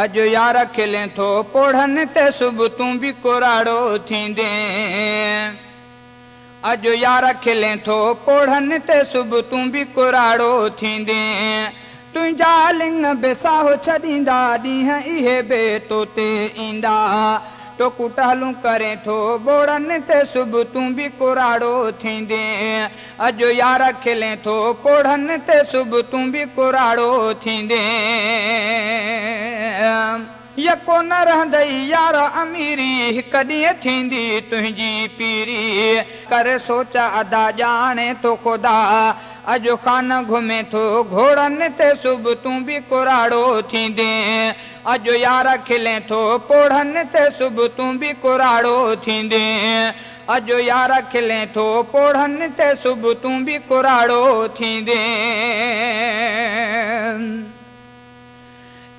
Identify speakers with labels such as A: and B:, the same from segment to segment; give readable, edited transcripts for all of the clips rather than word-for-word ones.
A: اڄ يار کلين ٿو پوڙهن تي صبح تون به ڪراڙو ٿيندين. اڄ يار کلين ٿو پوڙهن تي صبح تون به ڪراڙو ٿيندين. تنهنجا لڱ به ساهه ڇڏيندا ڏينهن اهي به تو تي ايندا. ٽوڪون ٽهلون ڪرين ٿو ٻوڙن تي صبح تون به ڪراڙو ٿيندين. اڄ يار کلين ٿو پوڙهن تي صبح تون به ڪراڙو ٿيندين. يڪو نه رهندئي يار اميري هڪ ڏينهن ٿيندي تنهنجي پيري. ڪر سوچ ادا ڄاڻي ٿو خدا. اڄ خان گهمي ٿو گهوڙن تي صبح تون به ڪراڙو ٿيندين. اڄ يار کلين ٿو پوڙهن تي صبح تون به ڪراڙو ٿيندين. اڄ يار کلين ٿو پوڙهن تي صبح تون به ڪراڙو ٿيندين.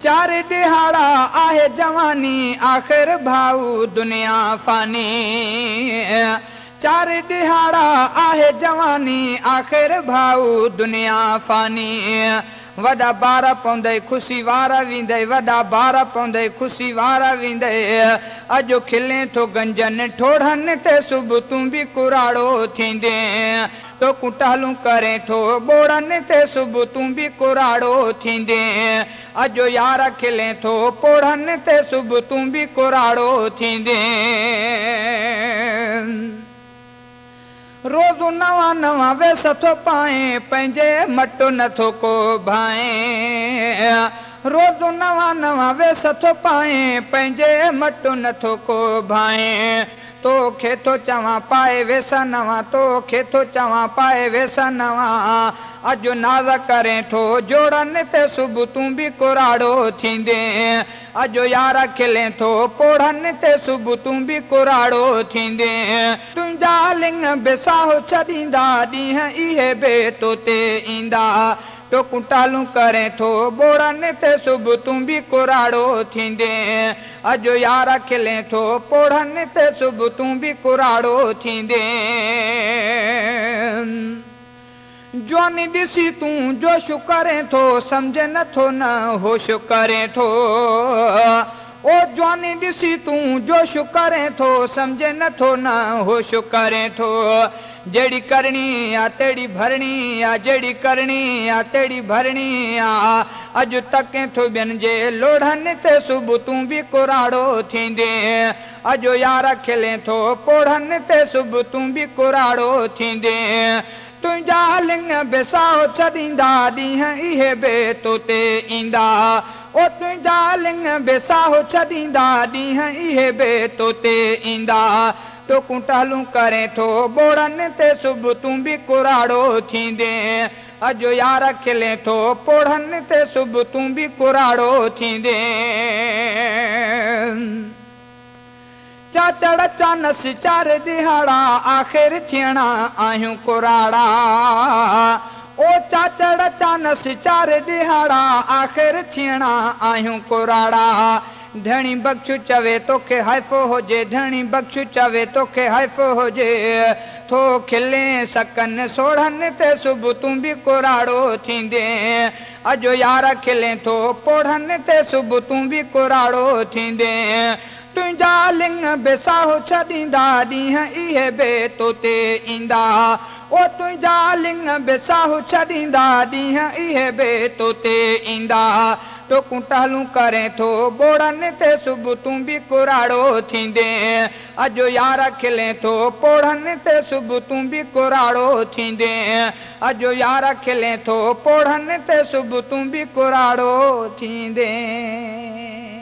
A: چار ڏهاڙا آهي جواني آخر ڀائو دنيا فاني. چار ڏهاڙا آهي جواني آخر ڀائو دنيا فاني. وڏا بار پوندئي خوشي وار ويندئي وڏا بار پوندئي خوشي وار ويندئي. اڄ کلين ٿو گنجن ٺوڙهن تي صبح تون به ڪراڙو ٿيندين. ٽوڪون ٽهلون ڪرين ٿو ٻوڙن تي صبح تون به ڪراڙو ٿيندين. اڄ يار کلين ٿو پوڙهن تي صبح تون به ڪراڙو ٿيندين. روز نوان نوان ويس ٿو پائين پنهنجي مٽ نٿو ڪو ڀائين. روز نوان نوان ويس ٿو پائين پنهنجي مٽ نٿو ڪو ڀائين. توکي ٿو چوان پائي ويس نوان توکي ٿو چوان پائي ويس نوان. اڄ ناز ڪرين ٿو جوڙن تي صبح تون به ڪراڙو ٿيندين. اڄ يار کلين ٿو پوڙهن تي صبح تون به ڪراڙو ٿيندين. تنهنجا لڱ به ساهه ڇڏيندا ڏينهن اهي به تو تي ايندا. ٽوڪون ٽهلون ڪرين ٿو ٻوڙن تي صبح تون به ڪراڙو ٿيندين. اڄ يار کلين ٿو پوڙهن تي صبح تون به ڪراڙو ٿيندين. جواني ڏسي تون جوش ڪرين ٿو سمجهين نٿو نه هوش ڪرين ٿو. او جواني ڏسي تون جوش ڪرين ٿو سمجهين نٿو نه هوش ڪرين ٿو. جهڙي ڪرڻي آ تهڙي ڀرڻي آ جهڙي ڪرڻي آ تهڙي ڀرڻي آ. اڄ تڪين ٿو ٻين جي لوڙهن تي صبح تون به ڪراڙو ٿيندين. اڄ يار کلين ٿو پوڙهن تي صبح تون به ڪراڙو ٿيندين. تنهنجا لڱ به ساهه ڇڏيندا ڏينهن اهي به تو تي ايندا. او تنهنجا لڱ به ساهه ڇڏيندا ڏينهن اهي به تو تي ايندا. ٽوڪون ٽهلون ڪرين ٿو ٻوڙن تي صبح تون به ڪراڙو ٿيندين. اڄ يار کلين ٿو پوڙهن تي صبح تون به ڪراڙو ٿيندين. چاچڙ چانس چار ڏهاڙا آخر ٿيڻا آهيون ڪراڙا. او چاچڙ چانس چار ڏهاڙا آخر ٿيڻا آهيون ڪراڙا. ڌڻي بخش چوي توکي حيف هجي ڌڻي بخش چوي توکي حيف هجي. ٿو کلين سڪن سوڙهن تي صبح تون به ڪراڙو ٿيندين. اڄ يار کلين ٿو پوڙهن تي صبح تون به ڪراڙو ٿيندين. تنهنجا لڱ به ساهه ڇڏيندا ڏينهن اهي به تو تي ايندا. او تنهنجا لڱ به ساهه ڇڏيندا ڏينهن اهي به تو تي ايندا. ٽوڪون ٽهلون ڪرين ٿو ٻوڙن تي صبح تون به ڪراڙو ٿيندين. اڄ يار کلين ٿو پوڙهن تي صبح تون به ڪراڙو ٿيندين. اڄ يار کلين ٿو پوڙهن تي صبح تون به ڪراڙو ٿيندين.